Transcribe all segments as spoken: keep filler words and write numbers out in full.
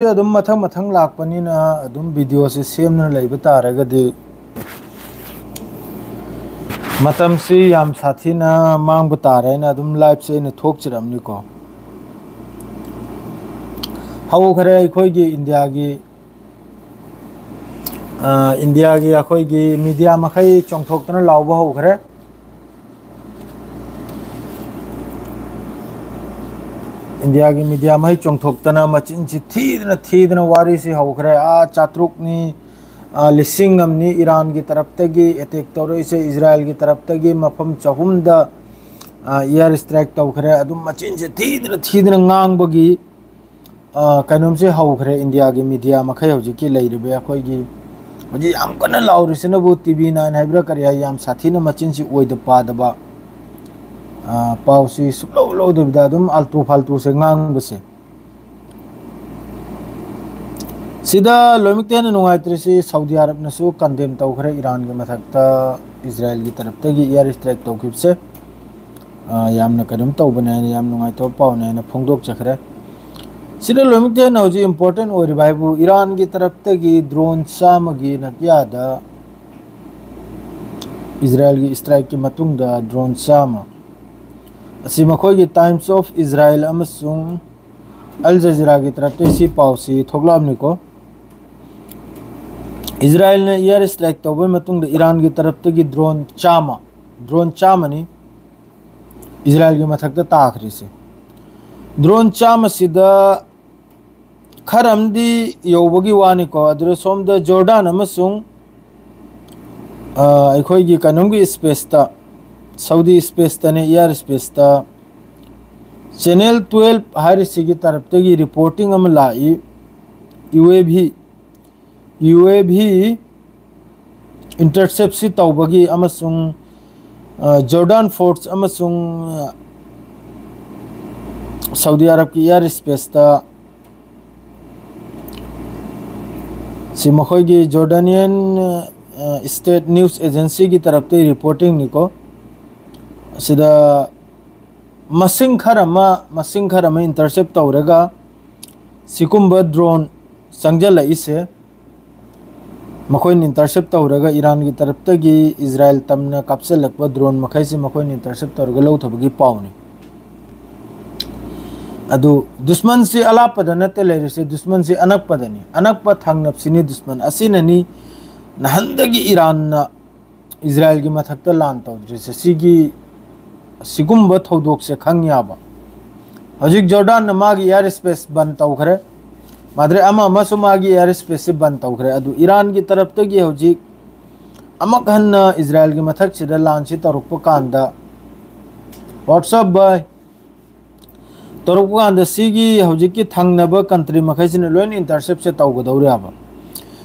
ꯑꯗꯨꯝ ꯃꯊꯪ ꯃꯊꯪ ꯂꯥꯛꯄꯅꯤꯅ ꯑꯗꯨꯝ ꯚꯤꯗꯤꯑꯣꯁꯤ ꯁꯦꯝꯗꯨꯅ ꯂꯩꯕ ꯇꯥꯔꯒꯗꯤ ꯃꯇꯝꯁꯤ ꯌꯥꯝ ꯁꯥꯊꯤꯅ ꯃꯥꯡꯕ ꯇꯥꯔꯦꯅ ꯑꯗꯨꯝ ꯂꯥꯏꯞꯁꯦ ꯑꯩꯅ ꯊꯣꯛꯆꯔꯝꯅꯤꯀꯣ꯫ ꯍꯧꯈ꯭ꯔꯦ ꯑꯩꯈꯣꯏꯒꯤ ꯏꯟꯗꯤꯌꯥꯒꯤ, ꯑ, ꯏꯟꯗꯤꯌꯥꯒꯤ ꯑꯩꯈꯣꯏꯒꯤ ꯃꯤꯗꯤꯌꯥ ꯃꯈꯩ ꯆꯣꯡꯊꯣꯛꯇꯅ ꯂꯥꯎꯕ ꯍꯧꯈ꯭ꯔꯦ꯫ ꯏꯟꯗꯤꯌꯥꯒꯤ ꯃꯤꯗꯤꯌꯥ ꯃꯍꯩ ꯆꯣꯡꯊꯣꯛꯇꯅ ꯃꯆꯤꯟꯁꯤ ꯊꯤꯗꯅ ꯊꯤꯗꯅ ꯋꯥꯔꯤꯁꯤ ꯍꯧꯈ꯭ꯔꯦ꯫ ꯑꯥ, ꯆꯥꯇ꯭ꯔꯨꯛꯅꯤ, ꯑꯥ, ꯂꯤꯁꯤꯡ ꯑꯃꯅꯤ ꯏꯔꯥꯟꯒꯤ ꯇꯔꯞꯇꯒꯤ ꯑꯦꯇꯦꯛ ꯇꯧꯔꯛꯏꯁꯦ, ꯏꯖꯔꯥꯏꯜꯒꯤ ꯇꯔꯞꯇꯒꯤ ꯃꯐꯝ ꯆꯍꯨꯝꯗ, ꯑꯥ, ꯏꯌꯥꯔ ꯏꯁꯇ꯭ꯔꯥꯏꯛ ꯇꯧꯈ꯭ꯔꯦ꯫ ꯑꯗꯨꯝ ꯃꯆꯤꯟꯁꯤ ꯊꯤꯗꯅ ꯊꯤꯗꯅ ꯉꯥꯡꯕꯒꯤ, ꯑꯥ, ꯀꯩꯅꯣꯝꯁꯦ ꯍꯧꯈ꯭ꯔꯦ ꯏꯟꯗꯤꯌꯥꯒꯤ ꯃꯤꯗꯤꯌꯥ ꯃꯈꯩ ꯍꯧꯖꯤꯛꯀꯤ ꯂꯩꯔꯤꯕ ꯑꯩꯈꯣꯏꯒꯤ ꯍꯧꯖꯤꯛ ꯌꯥꯝ ꯀꯟꯅ ꯂꯥꯎꯔꯤꯁꯤꯅꯕꯨ ꯇꯤ ꯚꯤ ꯅꯥꯏꯟ ꯍꯥꯏꯕ꯭ꯔꯥ ꯀꯔꯤ ꯍꯥꯏ, ꯌꯥꯝ ꯁꯥꯊꯤꯅ ꯃꯆꯤꯟꯁꯤ ꯑꯣꯏꯗ ꯄꯥꯗꯕ, ꯑꯥ, ꯄꯥꯎꯁꯤ ꯁꯨꯛꯂꯧ ꯂꯧꯗꯕꯤꯗ ꯑꯗꯨꯝ ꯑꯥꯜꯇꯨ ꯐꯥꯜꯇꯨꯁꯦ ꯉꯥꯡꯕꯁꯦ꯫ ꯁꯤꯗ ꯂꯣꯏꯅꯃꯛꯇ ꯍꯦꯟꯅ ꯅꯨꯡꯉꯥꯏꯇ꯭ꯔꯤꯁꯤ ꯁꯥꯎꯗꯤ ꯑꯔꯕꯅꯁꯨ ꯀꯟꯗꯦꯝ ꯇꯧꯈ꯭ꯔꯦ ꯏꯔꯥꯟꯒꯤ ꯃꯊꯛꯇ ꯏꯖꯔꯥꯏꯜꯒꯤ ꯇꯔꯞꯇꯒꯤ ꯏꯌꯥꯔ ꯏꯁꯇ꯭ꯔꯥꯏꯛ ꯇꯧꯈꯤꯕꯁꯦ꯫ ꯑꯥ, ꯌꯥꯝꯅ ꯀꯩꯅꯣꯝ ꯇꯧꯕꯅꯦ ꯍꯥꯏꯅ, ꯌꯥꯝ ꯅꯨꯡꯉꯥꯏꯇꯕ ꯄꯥꯎꯅꯦ ꯍꯥꯏꯅ ꯐꯣꯡꯗꯣꯛꯆꯈ꯭ꯔꯦ꯫ ꯁꯤꯗ ꯂꯣꯏꯅꯃꯛꯇ ꯍꯦꯟꯅ ꯍꯧꯖꯤꯛ ꯏꯝꯄꯣꯔꯇꯦꯟ ꯑꯣꯏꯔꯤꯕ ꯍꯥꯏꯕꯨ ꯏꯔꯥꯟꯒꯤ ꯇꯔꯞꯇꯒꯤ ꯗ꯭ꯔꯣꯟ ꯆꯥꯝꯃꯒꯤ ꯅꯥꯌꯥꯗ ꯏꯖꯔꯥꯏꯜꯒꯤ ꯏꯁꯇ꯭ꯔꯥꯏꯛꯀꯤ ꯃꯇꯨꯡꯗ ꯗ꯭ꯔꯣꯟ ꯆꯥꯝꯃ ꯑꯁꯤ ꯃꯈꯣꯏꯒꯤ ꯇꯥꯏꯝꯁ ꯑꯣꯐ ꯏꯖꯔꯥꯏꯜ ꯑꯃꯁꯨꯡ ꯑꯜ ꯖꯖꯤꯔꯥꯒꯤ ꯇꯔꯞꯇꯒꯤ ꯁꯤ ꯄꯥꯎꯁꯤ ꯊꯣꯛꯂꯛꯑꯕꯅꯤꯀꯣ꯫ ꯏꯖꯔꯥꯏꯜꯅ ꯏꯌꯥꯔ ꯏꯁꯇ꯭ꯔꯥꯏꯛ ꯇꯧꯕꯒꯤ ꯃꯇꯨꯡꯗ ꯏꯔꯥꯟꯒꯤ ꯇꯔꯞꯇꯒꯤ ꯗ꯭ꯔꯣꯟ ꯆꯥꯝꯃ, ꯗ꯭ꯔꯣꯟ ꯆꯥꯝꯃꯅꯤ ꯏꯖꯔꯥꯏꯜꯒꯤ ꯃꯊꯛꯇ ꯇꯥꯈ꯭ꯔꯤꯁꯦ꯫ ꯗ꯭ꯔꯣꯟ ꯆꯥꯝꯃꯁꯤꯗ ꯈꯔ ꯑꯃꯗꯤ ꯌꯧꯕꯒꯤ ꯋꯥꯅꯤꯀꯣ, ꯑꯗꯨꯗ ꯁꯣꯝꯗ ꯖꯣꯔꯗꯥꯟ ꯑꯃꯁꯨꯡ, ꯑ, ꯑꯩꯈꯣꯏꯒꯤ ꯀꯩꯅꯣꯝꯒꯤ ꯏꯁꯄꯦꯁꯇ, ꯁꯥꯎꯗꯤ ꯏꯁꯄꯦꯁꯇꯅꯦ, ꯏꯌꯥꯔ ꯏꯁꯄꯦꯁꯇ ꯆꯦꯅꯦꯜ ꯇꯨꯋꯦꯜꯞ ꯍꯥꯏꯔꯤꯁꯤꯒꯤ ꯇꯔꯞꯇꯒꯤ ꯔꯤꯄꯣꯔꯇꯤꯡ ꯑꯃ ꯂꯥꯛꯏ꯫ U A V, U A V ꯏꯟꯇꯔꯁꯦꯞꯁꯤ ꯇꯧꯕꯒꯤ ꯑꯃꯁꯨꯡ, ꯑ, ꯖꯣꯔꯗꯥꯟ ꯐꯣꯔꯁ ꯑꯃꯁꯨꯡ, ꯑ, ꯁꯥꯎꯗꯤ ꯑꯔꯕꯀꯤ ꯏꯌꯥꯔ ꯏꯁꯄꯦꯁꯇ ꯁꯤ ꯃꯈꯣꯏꯒꯤ ꯖꯣꯔꯗꯥꯅꯤꯌꯟ, ꯑ, ꯏꯁꯇꯦꯠ ꯅ꯭ꯌꯨꯁ ꯑꯦꯖꯦꯟꯁꯤꯒꯤ ꯇꯔꯞꯇꯒꯤ ꯔꯤꯄꯣꯔꯇꯤꯡꯅꯤꯀꯣ꯫ ꯑꯁꯤꯗ ꯃꯁꯤꯡ ꯈꯔ ꯑꯃ, ꯃꯁꯤꯡ ꯈꯔ ꯑꯃ ꯏꯟꯇꯔꯁꯦꯞ ꯇꯧꯔꯒ ꯁꯤꯒꯨꯝꯕ drone ꯆꯪꯁꯤꯜꯂꯛꯏꯁꯦ ꯃꯈꯣꯏꯅ intercept ꯇꯧꯔꯒ, ꯏꯔꯥꯟꯒꯤ ꯇꯔꯞꯇꯒꯤ ꯏꯖꯔꯥꯏꯜ ꯇꯝꯅ ꯀꯥꯞꯁꯤꯜꯂꯛꯄ drone ꯃꯈꯩꯁꯤ ꯃꯈꯣꯏꯅ intercept ꯇꯧꯔꯒ ꯂꯧꯊꯕꯒꯤ ꯄꯥꯎꯅꯤ꯫ ꯑꯗꯨ ꯗꯨꯁꯃꯟꯁꯤ ꯑꯂꯥꯞꯄꯗ ꯅꯠꯇꯦ ꯂꯩꯔꯤꯁꯦ, ꯗꯨꯁꯃꯟꯁꯤ ꯑꯅꯛꯄꯗꯅꯤ꯫ ꯑꯅꯛꯄ ꯊꯪꯅꯕꯁꯤꯅꯤ ꯗꯨꯁꯃꯟ꯫ ꯑꯁꯤꯅꯅꯤ ꯅꯍꯥꯟꯗꯒꯤ ꯏꯔꯥꯟꯅ ꯏꯖꯔꯥꯏꯜꯒꯤ ꯃꯊꯛꯇ ꯂꯥꯟ ꯇꯧꯗ꯭ꯔꯤꯁꯦ꯫ ꯁꯤꯒꯤ, ꯁꯤꯒꯨꯝꯕ ꯊꯧꯗꯣꯛꯁꯦ ꯈꯪ ꯌꯥꯕ꯫ ꯍꯧꯖꯤꯛ ꯖꯣꯔꯗꯥꯟꯅ ꯃꯥꯒꯤ air space ꯕꯟ ꯇꯧꯈ꯭ꯔꯦ꯫ ꯃꯥꯗ꯭ꯔꯦ ꯑꯃ ꯑꯃꯁꯨ ꯃꯥꯒꯤ air space ꯁꯤ ꯕꯟ ꯇꯧꯈ꯭ꯔꯦ꯫ ꯑꯗꯨ ꯏꯔꯥꯟꯒꯤ ꯇꯔꯞꯇꯒꯤ ꯍꯧꯖꯤꯛ ꯑꯃꯨꯛ ꯍꯟꯅ ꯏꯖꯔꯥꯏꯜꯒꯤ ꯃꯊꯛꯁꯤꯗ ꯂꯥꯟꯁꯤ ꯇꯧꯔꯛꯄ ꯀꯥꯟꯗ, WhatsApp ꯚꯥꯏ, ꯇꯧꯔꯛꯄ ꯀꯥꯟꯗ ꯁꯤꯒꯤ ꯍꯧꯖꯤꯛꯀꯤ ꯊꯪꯅꯕ country ꯃꯈꯩꯁꯤꯅ ꯂꯣꯏꯅ intercept ꯁꯦ ꯇꯧꯒꯗꯧꯔꯤꯕ꯫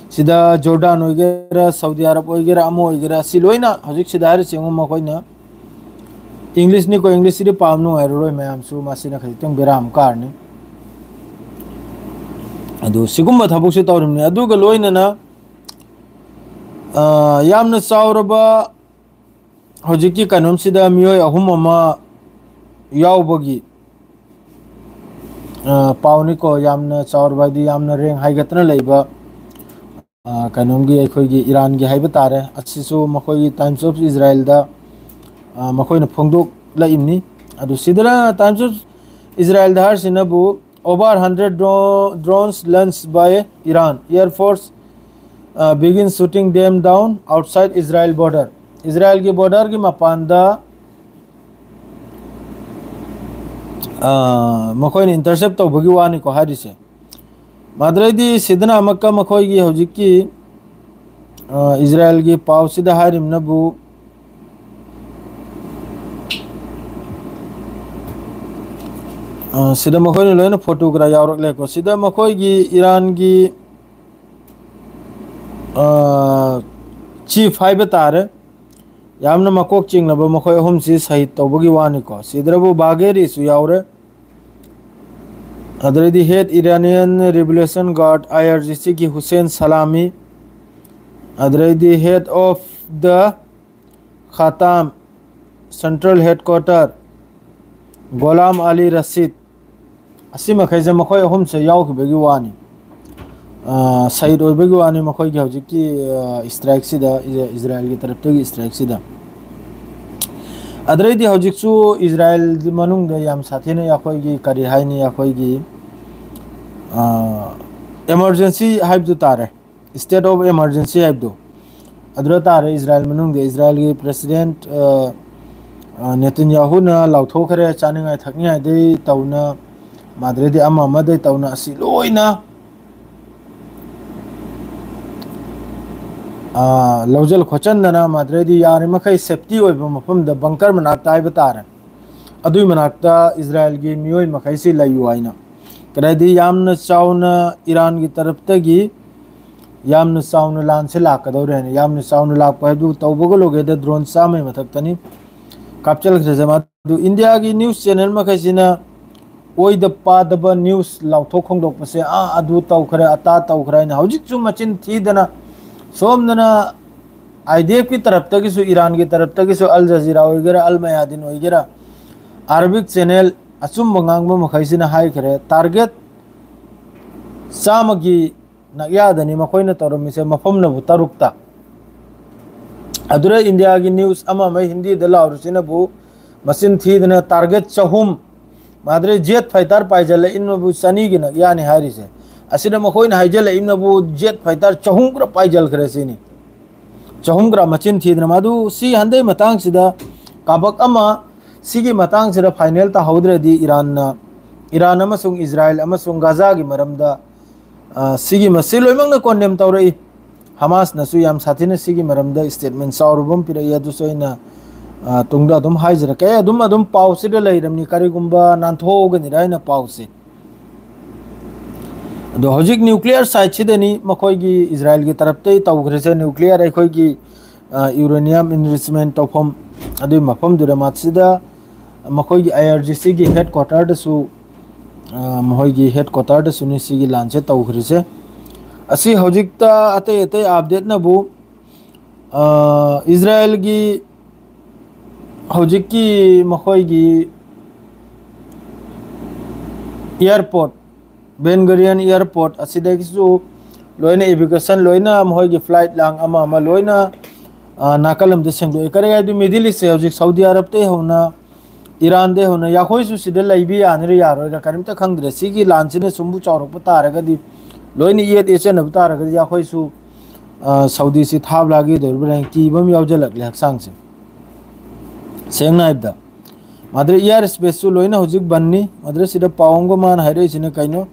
ꯁꯤꯗ ꯖꯣꯔꯗꯥꯟ ꯑꯣꯏꯒꯦꯔꯥ, ꯁꯥꯎꯗꯤ ꯑꯔꯕ ꯑꯣꯏꯒꯦꯔꯥ, ꯑꯃ ꯑꯣꯏꯒꯦꯔꯥ, ꯁꯤ ꯂꯣꯏꯅ ꯍꯧꯖꯤꯛ ꯁꯤꯗ ꯍꯥꯏꯔꯤꯁꯤ ꯌꯦꯡꯉꯨ, ꯃꯈꯣꯏꯅ English ꯅꯤꯀꯣ, English ꯁꯤꯗꯤ ꯄꯥꯕ ꯅꯨꯡꯉꯥꯏꯔꯔꯣꯏ ꯃꯌꯥꯝꯁꯨ, ꯃꯁꯤꯅ ꯈꯖꯤꯛꯇꯪ ꯕꯦꯔꯥ ꯑꯃ ꯀꯥꯔꯅꯤ꯫ ꯑꯗꯨ ꯁꯤꯒꯨꯝꯕ ꯊꯕꯛꯁꯨ ꯇꯧꯔꯤꯕꯅꯤ꯫ ꯑꯗꯨꯒ ꯂꯣꯏꯅꯅ, ꯑ, ꯌꯥꯝꯅ ꯆꯥꯎꯔꯕ ꯍꯧꯖꯤꯛꯀꯤ ꯀꯩꯅꯣꯝꯁꯤꯗ ꯃꯤꯑꯣꯏ ꯑꯍꯨꯝ ꯑꯃ ꯌꯥꯎꯕꯒꯤ, ꯑ, ꯄꯥꯎꯅꯤꯀꯣ꯫ ꯌꯥꯝꯅ ꯆꯥꯎꯔꯕ ꯍꯥꯏꯗꯤ ꯌꯥꯝꯅ rank ꯍꯥꯏꯒꯠꯇꯅ ꯂꯩꯕ, ꯑ, ꯀꯩꯅꯣꯝꯒꯤ, ꯑꯩꯈꯣꯏꯒꯤ ꯏꯔꯥꯟꯒꯤ ꯍꯥꯏꯕ ꯇꯥꯔꯦ꯫ ꯑꯁꯤꯁꯨ ꯃꯈꯣꯏꯒꯤ Times of Israel ꯗ, ꯑ, ꯃꯈꯣꯏꯅ ꯐꯣꯡꯗꯣꯛꯂꯛꯏꯕꯅꯤ꯫ ꯑꯗꯨ ꯁꯤꯗꯅ Times of Israel the ꯍꯥꯏꯔꯤꯁꯤꯅꯕꯨ, over hundred dro-, drones launched by Iran Air Force, uh, begin shooting them down outside Israel border. ꯏꯖꯔꯥꯏꯜꯒꯤ border ꯒꯤ ꯃꯄꯥꯟꯗ, ꯑ, ꯃꯈꯣꯏꯅ intercept ꯇꯧꯕꯒꯤ ꯋꯥꯅꯤꯀꯣ ꯍꯥꯏꯔꯤꯁꯦ꯫ ꯃꯗꯨꯗꯩꯗꯤ ꯁꯤꯗꯅ ꯑꯃꯨꯛꯀ ꯃꯈꯣꯏꯒꯤ ꯍꯧꯖꯤꯛꯀꯤ, ꯑ, ꯏꯖꯔꯥꯏꯜꯒꯤ ꯄꯥꯎꯁꯤꯗ ꯍꯥꯏꯔꯤꯕꯅꯕꯨ, ꯑ, ꯁꯤꯗ ꯃꯈꯣꯏꯅ ꯂꯣꯏꯅ photograph ꯌꯥꯎꯔꯛꯂꯦꯀꯣ꯫ ꯁꯤꯗ ꯃꯈꯣꯏꯒꯤ ꯏꯔꯥꯟꯒꯤ, ꯑ, chief ꯍꯥꯏꯕ ꯇꯥꯔꯦ, ꯌꯥꯝꯅ ꯃꯀꯣꯛ ꯆꯤꯡꯂꯕ ꯃꯈꯣꯏ ꯑꯍꯨꯝꯁꯤ ꯁꯍꯤꯗ ꯇꯧꯕꯒꯤ ꯋꯥꯅꯤꯀꯣ꯫ ꯁꯤꯗ꯭ꯔꯕꯨ ꯕꯥꯒꯦꯔꯤꯁꯨ ꯌꯥꯎꯔꯦ꯫ ꯑꯗꯨꯗꯩꯗꯤ head Iranian Revolution Guard, I R G C ꯒꯤ ꯍꯨꯁꯦꯟ ꯁꯂꯥꯃꯤ, ꯑꯗꯨꯗꯩꯗꯤ head of the Khatam Central Headquarter, ꯒꯣꯂꯥꯝ ꯑꯂꯤ ꯔꯁꯤꯗ, ꯑꯁꯤ ꯃꯈꯩꯁꯦ ꯃꯈꯣꯏ ꯑꯍꯨꯝꯁꯦ ꯌꯥꯎꯈꯤꯕꯒꯤ ꯋꯥꯅꯤ꯫ ꯑ, ꯁꯍꯤꯗ ꯑꯣꯏꯕꯒꯤ ꯋꯥꯅꯤ ꯃꯈꯣꯏꯒꯤ ꯍꯧꯖꯤꯛꯀꯤ, ꯑ, strike ꯁꯤꯗ, ꯏꯖ-, ꯏꯖꯔꯥꯏꯜꯒꯤ ꯇꯔꯞꯇꯒꯤ strike ꯁꯤꯗ꯫ ꯑꯗꯨꯗꯩꯗꯤ ꯍꯧꯖꯤꯛꯁꯨ ꯏꯖꯔꯥꯏꯜ ꯃꯅꯨꯡꯗ ꯌꯥꯝ ꯁꯥꯊꯤꯅ ꯑꯩꯈꯣꯏꯒꯤ, ꯀꯔꯤ ꯍꯥꯏꯅꯤ, ꯑꯩꯈꯣꯏꯒꯤ, ꯑ, emergency ꯍꯥꯏꯕꯗꯨ ꯇꯥꯔꯦ, state of emergency ꯍꯥꯏꯕꯗꯨ ꯑꯗꯨꯗ ꯇꯥꯔꯦ꯫ ꯏꯖꯔꯥꯏꯜ ꯃꯅꯨꯡꯗ ꯏꯖꯔꯥꯏꯜꯒꯤ president, ꯑ, ꯑ, ꯅꯦꯇꯟꯌꯥꯍꯨꯅ ꯂꯥꯎꯊꯣꯛꯈ꯭ꯔꯦ, ꯆꯥꯅꯤꯡꯉꯥꯏ ꯊꯛꯅꯤꯡꯉꯥꯏꯗꯩ ꯇꯧꯅ, ꯃꯥꯗ꯭ꯔꯦꯗꯤ ꯑꯃ ꯑꯃꯗꯩ ꯇꯧꯅ ꯑꯁꯤ ꯂꯣꯏꯅ, ꯑ, ꯂꯧꯁꯤꯜ ꯈꯣꯠꯆꯟꯗꯅ, ꯃꯥꯗ꯭ꯔꯦꯗꯤ ꯌꯥꯔꯤꯃꯈꯩ safety ꯑꯣꯏꯕ ꯃꯐꯝꯗ, bunker ꯃꯅꯥꯛꯇ ꯍꯥꯏꯕ ꯇꯥꯔꯦ, ꯑꯗꯨꯏ ꯃꯅꯥꯛꯇ ꯏꯖꯔꯥꯏꯜꯒꯤ ꯃꯤꯑꯣꯏ ꯃꯈꯩꯁꯤ ꯂꯩꯌꯨ ꯍꯥꯏꯅ꯫ ꯀꯔꯤꯗꯤ ꯌꯥꯝꯅ ꯆꯥꯎꯅ ꯏꯔꯥꯟꯒꯤ ꯇꯔꯞꯇꯒꯤ ꯌꯥꯝꯅ ꯆꯥꯎꯅ ꯂꯥꯟꯁꯦ ꯂꯥꯛꯀꯗꯧꯔꯦ ꯍꯥꯏꯅ꯫ ꯌꯥꯝꯅ ꯆꯥꯎꯅ ꯂꯥꯛꯄ ꯍꯥꯏꯕꯨ ꯇꯧꯕꯒ ꯂꯣꯏꯒꯦꯗ drone ꯆꯥꯝꯃꯩ ꯃꯊꯛꯇꯅꯤ ꯀꯥꯞꯆꯜꯈ꯭ꯔꯤꯁꯦ꯫ ꯃꯗꯨ ꯏꯟꯗꯤꯌꯥꯒꯤ news channel ꯃꯈꯩꯁꯤꯅ ꯑꯣꯏꯗ ꯄꯥꯗꯕ news ꯂꯥꯎꯊꯣꯛ ꯈꯣꯡꯗꯣꯛꯄꯁꯦ, "ꯑꯥ, ꯑꯗꯨ ꯇꯧꯈ꯭ꯔꯦ, ꯑꯇꯥ ꯇꯧꯈ꯭ꯔꯦ" ꯍꯥꯏꯅ ꯍꯧꯖꯤꯛꯁꯨ ꯃꯆꯤꯟ ꯊꯤꯗꯅ ꯁꯣꯝꯗꯅ IDF ꯀꯤ ꯇꯔꯞꯇꯒꯤꯁꯨ, ꯏꯔꯥꯟꯒꯤ ꯇꯔꯞꯇꯒꯤꯁꯨ, ꯑꯜ ꯖꯖꯤꯔꯥ ꯑꯣꯏꯒꯦꯔꯥ, ꯑꯜ ꯃꯌꯥꯗꯤꯟ ꯑꯣꯏꯒꯦꯔꯥ, Arabic channel ꯑꯆꯨꯝꯕ ꯉꯥꯡꯕ ꯃꯈꯩꯁꯤꯅ ꯍꯥꯏꯈ꯭ꯔꯦ, target ꯆꯥꯝꯃꯒꯤ ꯅꯛꯌꯥꯗꯅꯤ ꯃꯈꯣꯏꯅ ꯇꯧꯔꯝꯃꯤꯁꯦ, ꯃꯐꯝꯅꯕꯨ ꯇꯔꯨꯛꯇ꯫ ꯑꯗꯨꯗ ꯏꯟꯗꯤꯌꯥꯒꯤ news ꯑꯃ ꯑꯃ ꯍꯤꯟꯗꯤꯗ ꯂꯥꯎꯔꯤꯁꯤꯅꯕꯨ ꯃꯆꯤꯟ ꯊꯤꯗꯅ target ꯆꯍꯨꯝ, ꯃꯥꯗ꯭ꯔꯦ jet fighter ꯄꯥꯏꯖꯜꯂꯛꯏꯅꯕꯨ ꯆꯅꯤꯒꯤ ꯅꯛꯌꯥꯅꯤ ꯍꯥꯏꯔꯤꯁꯦ꯫ ꯑꯁꯤꯗ ꯃꯈꯣꯏꯅ ꯍꯥꯏꯖꯜꯂꯛꯏꯅꯕꯨ jet fighter ꯆꯍꯨꯝ ꯈꯔ ꯄꯥꯏꯖꯜꯈ꯭ꯔꯦ ꯁꯤꯅꯤ꯫ ꯆꯍꯨꯝ ꯈꯔ ꯃꯆꯤꯟ ꯊꯤꯗꯅ꯫ ꯃꯗꯨ ꯁꯤ ꯍꯟꯗꯛ ꯃꯇꯥꯡꯁꯤꯗ ꯀꯥꯕꯛ ꯑꯃ, ꯁꯤꯒꯤ ꯃꯇꯥꯡꯁꯤꯗ final ꯇꯥꯍꯧꯗ꯭ꯔꯗꯤ ꯏꯔꯥꯟꯅ, ꯏꯔꯥꯟ ꯑꯃꯁꯨꯡ ꯏꯖꯔꯥꯏꯜ ꯑꯃꯁꯨꯡ ꯒꯥꯖꯥꯒꯤ ꯃꯔꯝꯗ, ꯑ, ꯁꯤꯒꯤ ꯃꯁꯤ ꯂꯣꯏꯅꯃꯛꯅ condemn ꯇꯧꯔꯛꯏ꯫ ꯍꯃꯥꯁꯅꯁꯨ ꯌꯥꯝ ꯁꯥꯊꯤꯅ ꯁꯤꯒꯤ ꯃꯔꯝꯗ statement ꯆꯥꯎꯔꯕ ꯑꯃ ꯄꯤꯔꯛꯏ꯫ ꯑꯗꯨꯁꯨ ꯑꯩꯅ, ꯑ, ꯇꯨꯡꯗ ꯑꯗꯨꯝ ꯍꯥꯏꯖꯔꯛꯀꯦ꯫ ꯑꯩ ꯑꯗꯨꯝ, ꯑꯗꯨꯝ ꯄꯥꯎꯁꯤꯗ ꯂꯩꯔꯕꯅꯤ, ꯀꯔꯤꯒꯨꯝꯕ ꯅꯥꯟꯊꯣꯛꯍꯧꯒꯅꯤꯗ ꯑꯩꯅ ꯄꯥꯎꯁꯦ꯫ ꯑꯗꯣ ꯍꯧꯖꯤꯛ nuclear site ꯁꯤꯗꯅꯤ ꯃꯈꯣꯏꯒꯤ ꯏꯖꯔꯥꯏꯜꯒꯤ ꯇꯔꯞꯇꯒꯤ ꯇꯧꯈ꯭ꯔꯤꯁꯦ꯫ Nuclear ꯑꯩꯈꯣꯏꯒꯤ, ꯑ, uranium enrichment ꯇꯧꯐꯝ, ꯑꯗꯨꯒꯤ ꯃꯐꯝꯗꯨꯗ ꯃꯁꯤꯗ ꯃꯈꯣꯏꯒꯤ IRGC ꯒꯤ headquarter ꯗꯁꯨ, ꯑ, ꯃꯈꯣꯏꯒꯤ headquarter ꯗꯁꯨꯅꯤ ꯁꯤꯒꯤ ꯂꯥꯟꯁꯦ ꯇꯧꯈ꯭ꯔꯤꯁꯦ꯫ ꯑꯁꯤ ꯍꯧꯖꯤꯛꯇ ꯑꯇꯩ ꯑꯇꯩ update ꯅꯕꯨ, ꯑ, ꯏꯖꯔꯥꯏꯜꯒꯤ ꯍꯧꯖꯤꯛꯀꯤ ꯃꯈꯣꯏꯒꯤ ꯑꯦꯌꯥꯔꯄꯣꯔꯠ, ꯕꯦꯟ ꯒꯨꯔꯤꯌꯟ ꯑꯦꯌꯥꯔꯄꯣꯔꯠ ꯑꯁꯤꯗꯒꯤꯁꯨ ꯂꯣꯏꯅ evacuation, ꯂꯣꯏꯅ ꯃꯈꯣꯏꯒꯤ flight ꯂꯥꯡ ꯑꯃ ꯑꯃ ꯂꯣꯏꯅ, ꯑ, ꯅꯥꯀꯜ ꯑꯃꯗ ꯁꯦꯡꯗꯣꯛꯑꯦ꯫ ꯀꯔꯤ ꯍꯥꯏꯗꯤ, Middle East ꯁꯦ ꯍꯧꯖꯤꯛ ꯁꯥꯎꯗꯤ ꯑꯔꯕꯇꯩ ꯍꯧꯅ, ꯏꯔꯥꯟꯗꯩ ꯍꯧꯅ, ꯑꯩꯈꯣꯏꯁꯨ ꯁꯤꯗ ꯂꯩꯕ ꯌꯥꯅꯤꯔ ꯌꯥꯔꯣꯏꯔ ꯀꯔꯤꯝꯇ ꯈꯪꯗ꯭ꯔꯦ꯫ ꯁꯤꯒꯤ ꯂꯥꯟꯁꯤꯅ ꯁꯨꯝꯕꯨ ꯆꯥꯎꯔꯛꯄ ꯇꯥꯔꯒꯗꯤ, ꯂꯣꯏꯅ ꯌꯦꯠ ꯌꯦꯠꯁꯟꯅꯕ ꯇꯥꯔꯒꯗꯤ, ꯑꯩꯈꯣꯏꯁꯨ, ꯑ, ꯁꯥꯎꯗꯤꯁꯤ ꯊꯥꯕ ꯂꯥꯒꯦꯗꯧꯔꯤꯕ꯭ꯔꯥ ꯍꯥꯏꯅ ꯀꯤꯕ ꯑꯃ ꯌꯥꯎꯁꯤꯜꯂꯛꯂꯦ ꯍꯛꯆꯥꯡꯁꯦ꯫ ꯁꯦꯡꯅ ꯍꯥꯏꯕꯗ, ꯃꯗꯨꯗ air space ꯁꯨ ꯂꯣꯏꯅ ꯍꯧꯖꯤꯛ ꯕꯟꯅꯤ꯫ ꯃꯗꯨꯗ ꯁꯤꯗ ꯄꯥꯎ ꯑꯃꯒ ꯃꯥꯅ ꯍꯥꯏꯔꯛꯏꯁꯤꯅ ꯀꯩꯅꯣ?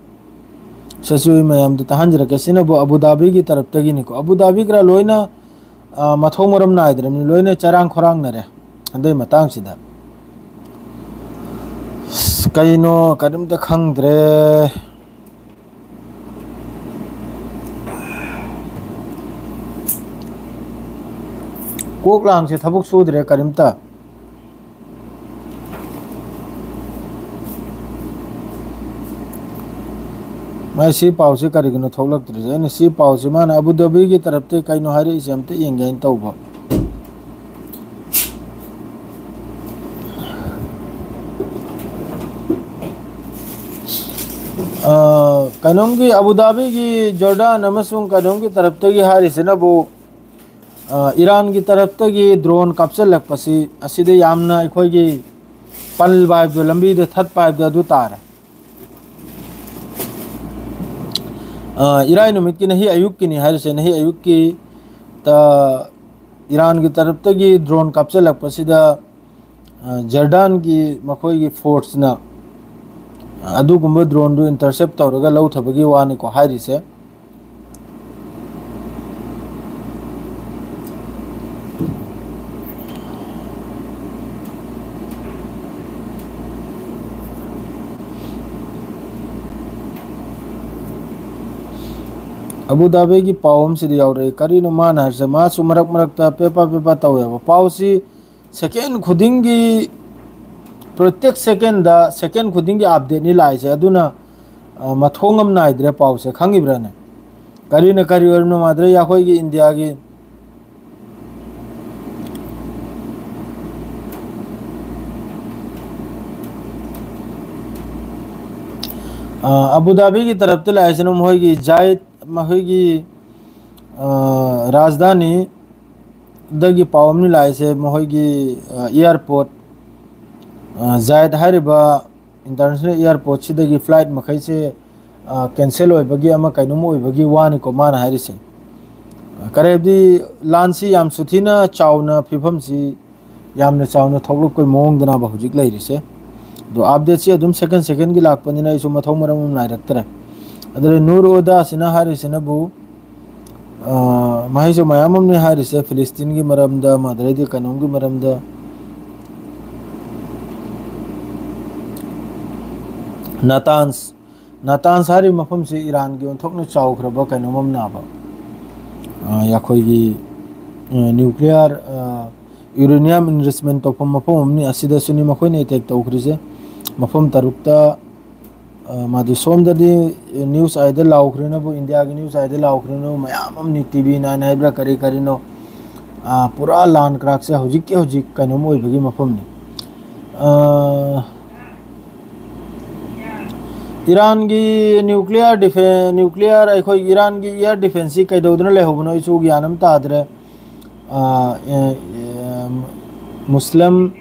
ꯁꯤꯁꯨ ꯑꯩ ꯃꯌꯥꯝꯗ ꯇꯥꯍꯟꯖꯔꯛꯀꯦ꯫ ꯁꯤꯅꯕꯨ ꯑꯕꯨ ꯙꯥꯕꯤꯒꯤ ꯇꯔꯞꯇꯒꯤꯅꯤꯀꯣ꯫ ꯑꯕꯨ ꯙꯥꯕꯤ ꯈꯔ ꯂꯣꯏꯅ, ꯑ, ꯃꯊꯣꯡ ꯃꯔꯝ ꯅꯥꯏꯗ꯭ꯔꯕꯅꯤ, ꯂꯣꯏꯅ ꯆꯔꯥꯡ ꯈꯣꯏꯔꯥꯡꯅꯔꯦ ꯍꯟꯗꯛ ꯃꯇꯥꯡꯁꯤꯗ꯫ ꯑꯁ, ꯀꯩꯅꯣ, ꯀꯔꯤꯝꯇ ꯈꯪꯗ꯭ꯔꯦ꯫ ꯀꯣꯛ ꯂꯥꯡꯁꯦ ꯊꯕꯛ ꯁꯨꯗ꯭ꯔꯦ ꯀꯔꯤꯝꯇ꯫ ꯃꯥꯏ ꯁꯤ ꯄꯥꯎꯁꯤ ꯀꯔꯤꯒꯤꯅꯣ ꯊꯣꯛꯂꯛꯇ꯭ꯔꯤꯁꯦ? ꯑꯩꯅ ꯁꯤ ꯄꯥꯎꯁꯤ ꯃꯥꯅ ꯑꯕꯨ ꯙꯥꯕꯤꯒꯤ ꯇꯔꯞꯇꯒꯤ ꯀꯩꯅꯣ ꯍꯥꯏꯔꯛꯏꯁꯦ ꯑꯝꯇ ꯌꯦꯡꯒꯦ ꯍꯥꯏꯅ ꯇꯧꯕ꯫ ꯑ, ꯀꯩꯅꯣꯝꯒꯤ ꯑꯕꯨ ꯙꯥꯕꯤꯒꯤ, ꯖꯣꯔꯗꯥꯟ ꯑꯃꯁꯨꯡ ꯀꯩꯅꯣꯝꯒꯤ ꯇꯔꯞꯇꯒꯤ ꯍꯥꯏꯔꯤꯁꯤꯅꯕꯨ, ꯑ, ꯏꯔꯥꯟꯒꯤ ꯇꯔꯞꯇꯒꯤ drone ꯀꯥꯞꯁꯤꯜꯂꯛꯄꯁꯤ ꯑꯁꯤꯗ ꯌꯥꯝꯅ ꯑꯩꯈꯣꯏꯒꯤ ꯄꯜꯕ ꯍꯥꯏꯕꯗꯣ, ꯂꯝꯕꯤꯗ ꯊꯠꯄ ꯍꯥꯏꯕꯗꯣ ꯑꯗꯨ ꯇꯥꯔꯦ꯫ ꯑ, ꯏꯔꯥꯏ ꯅꯨꯃꯤꯠꯀꯤ ꯅꯍꯤ ꯑꯌꯨꯛꯀꯤꯅꯤ ꯍꯥꯏꯔꯤꯁꯦ, ꯅꯍꯤ ꯑꯌꯨꯛꯀꯤ ꯇ-, ꯏꯔꯥꯟꯒꯤ ꯇꯔꯞꯇꯒꯤ drone ꯀꯥꯞꯁꯤꯜꯂꯛꯄꯁꯤꯗ, ꯑ, ꯖꯔꯗꯥꯟꯒꯤ ꯃꯈꯣꯏꯒꯤ force ꯅ ꯑꯗꯨꯒꯨꯝꯕ drone ꯗꯨ intercept ꯇꯧꯔꯒ ꯂꯧꯊꯕꯒꯤ ꯋꯥꯅꯤꯀꯣ ꯍꯥꯏꯔꯤꯁꯦ꯫ ꯑꯕꯨ ꯙꯥꯕꯤꯒꯤ ꯄꯥꯎ ꯑꯃꯁꯤꯗꯤ ꯌꯥꯎꯔꯛꯏ꯫ ꯀꯔꯤꯅꯣ ꯃꯥꯅ ꯍꯥꯏꯔꯤꯁꯦ? ꯃꯥꯁꯨ ꯃꯔꯛ ꯃꯔꯛꯇ ꯄꯦꯄꯥ ꯄꯦꯄꯥ ꯇꯧꯋꯦꯕ꯫ ꯄꯥꯎꯁꯤ second ꯈꯨꯗꯤꯡꯒꯤ, ꯄ꯭ꯔꯣꯇꯦꯛ second ꯗ, second ꯈꯨꯗꯤꯡꯒꯤ update ꯅꯤ ꯂꯥꯛꯏꯁꯦ꯫ ꯑꯗꯨꯅ, ꯑ, ꯃꯊꯣꯡ ꯑꯃ ꯅꯥꯏꯗ꯭ꯔꯦ ꯄꯥꯎꯁꯦ, ꯈꯪꯉꯤꯕ꯭ꯔꯥꯅꯦ? ꯀꯔꯤꯅ ꯀꯔꯤ ꯑꯣꯏꯔꯕꯅꯣ ꯃꯥꯗ꯭ꯔꯦ ꯑꯩꯈꯣꯏꯒꯤ ꯏꯟꯗꯤꯌꯥꯒꯤ꯫ ꯑ, ꯑꯕꯨ ꯙꯥꯕꯤꯒꯤ ꯇꯔꯞꯇ ꯂꯥꯛꯏꯁꯤꯅ ꯃꯈꯣꯏꯒꯤ ꯖꯥꯏꯠ, ꯃꯈꯣꯏꯒꯤ, ꯑ, ꯔꯥꯖꯙꯥꯅꯤꯗꯒꯤ ꯄꯥꯎ ꯑꯃꯅꯤ ꯂꯥꯛꯏꯁꯦ, ꯃꯈꯣꯏꯒꯤ, ꯑ, ꯑꯦꯌꯥꯔꯄꯣꯔꯠ, ꯑ, ꯖꯥꯏꯠ ꯍꯥꯏꯔꯤꯕ ꯏꯟꯇꯔꯅꯦꯁꯅꯦꯜ ꯑꯦꯌꯥꯔꯄꯣꯔꯠꯁꯤꯗꯒꯤ ꯐ꯭ꯂꯥꯏꯠ ꯃꯈꯩꯁꯦ, ꯑ, ꯀꯦꯟꯁꯦꯜ ꯑꯣꯏꯕꯒꯤ ꯑꯃ ꯀꯩꯅꯣꯝ ꯑꯣꯏꯕꯒꯤ ꯋꯥꯅꯤꯀꯣ ꯃꯥꯅ ꯍꯥꯏꯔꯤꯁꯦ꯫ ꯑ, ꯀꯔꯤ ꯍꯥꯏꯕꯗꯤ ꯂꯥꯟꯁꯤ ꯌꯥꯝ ꯁꯨꯊꯤꯅ ꯆꯥꯎꯅ ꯐꯤꯕꯝꯁꯤ ꯌꯥꯝꯅ ꯆꯥꯎꯅ ꯊꯣꯛꯂꯛꯄꯒꯤ ꯃꯑꯣꯡꯗꯅꯦꯕ ꯍꯧꯖꯤꯛ ꯂꯩꯔꯤꯁꯦ꯫ ꯑꯗꯣ ꯑꯞꯗꯦꯠꯁꯤ ꯑꯗꯨꯝ ꯁꯦꯀꯦꯟ ꯁꯦꯀꯦꯟꯒꯤ ꯂꯥꯛꯄꯅꯤꯅ ꯑꯩꯁꯨ ꯃꯊꯧ ꯃꯔꯝ ꯑꯃ ꯅꯥꯏꯔꯛꯇ꯭ꯔꯦ꯫ ꯑꯗꯨꯅ ꯅꯨꯔ ꯑꯣꯗꯥꯁꯤꯅ ꯍꯥꯏꯔꯤꯁꯤꯅꯕꯨ, ꯑ, ꯃꯍꯩꯁꯨ ꯃꯌꯥꯝ ꯑꯃꯅꯤ ꯍꯥꯏꯔꯤꯁꯦ, ꯐꯤꯂꯤꯁꯇꯤꯟꯒꯤ ꯃꯔꯝꯗ, ꯃꯗꯨꯗꯩꯗꯤ ꯀꯩꯅꯣꯝꯒꯤ ꯃꯔꯝꯗ, ꯅꯥꯇꯥꯟꯁ, ꯅꯥꯇꯥꯟꯁ ꯍꯥꯏꯔꯤꯕ ꯃꯐꯝꯁꯤ ꯏꯔꯥꯟꯒꯤ ꯑꯣꯟꯊꯣꯛꯅ ꯆꯥꯎꯈ꯭ꯔꯕ ꯀꯩꯅꯣꯝ ꯑꯃꯅꯦꯕ꯫ ꯑ, ꯑꯩꯈꯣꯏꯒꯤ, ꯑ, ꯅ꯭ꯌꯨꯀ꯭ꯂꯤꯌꯥꯔ, ꯑ, ꯌꯨꯔꯦꯅꯤꯌꯝ ꯏꯟꯔꯤꯆꯃꯦꯟ ꯇꯧꯐꯝ ꯃꯐꯝ ꯑꯃꯅꯤ꯫ ꯑꯁꯤꯗꯁꯨꯅꯤ ꯃꯈꯣꯏꯅ ꯑꯦꯇꯦꯛ ꯇꯧꯈ꯭ꯔꯤꯁꯦ꯫ ꯃꯐꯝ ꯇꯔꯨꯛꯇ, ꯑ, ꯃꯗꯨ ꯁꯣꯝꯗꯗꯤ ꯅ꯭ꯌꯨꯁ ꯑꯥꯏꯗ ꯂꯥꯎꯈ꯭ꯔꯤꯅꯕꯨ, ꯏꯟꯗꯤꯌꯥꯒꯤ ꯅ꯭ꯌꯨꯁ ꯑꯥꯏꯗ ꯂꯥꯎꯈ꯭ꯔꯤꯅꯕꯨ, ꯃꯌꯥꯝ ꯑꯃꯅꯤ, ꯇꯤ ꯚꯤ ꯅꯥꯏꯟ ꯍꯥꯏꯕ꯭ꯔꯥ ꯀꯔꯤ ꯀꯔꯤꯅꯣ, ꯑ, ꯄꯨꯔꯥ ꯂꯥꯟ ꯀ꯭ꯔꯥꯛꯁꯦ ꯍꯧꯖꯤꯛꯀꯤ ꯍꯧꯖꯤꯛ ꯀꯩꯅꯣꯝ ꯑꯣꯏꯕꯒꯤ ꯃꯐꯝꯅꯤ꯫ ꯑ, ꯏꯔꯥꯟꯒꯤ ꯅ꯭ꯌꯨꯀ꯭ꯂꯤꯌꯥꯔ ꯗꯤꯐꯦꯟ-, ꯅ꯭ꯌꯨꯀ꯭ꯂꯤꯌꯥꯔ ꯑꯩꯈꯣꯏ ꯏꯔꯥꯟꯒꯤ ꯏꯌꯥꯔ ꯗꯤꯐꯦꯟꯁꯁꯤ ꯀꯩꯗꯧꯗꯨꯅ ꯂꯩꯍꯧꯕꯅꯣ ꯑꯩꯁꯨ ꯒ꯭ꯌꯥꯟ ꯑꯃ ꯇꯥꯗ꯭ꯔꯦ꯫ ꯑ, ꯑꯦ, ꯑꯦ, ꯃꯨꯁꯂꯤꯝ,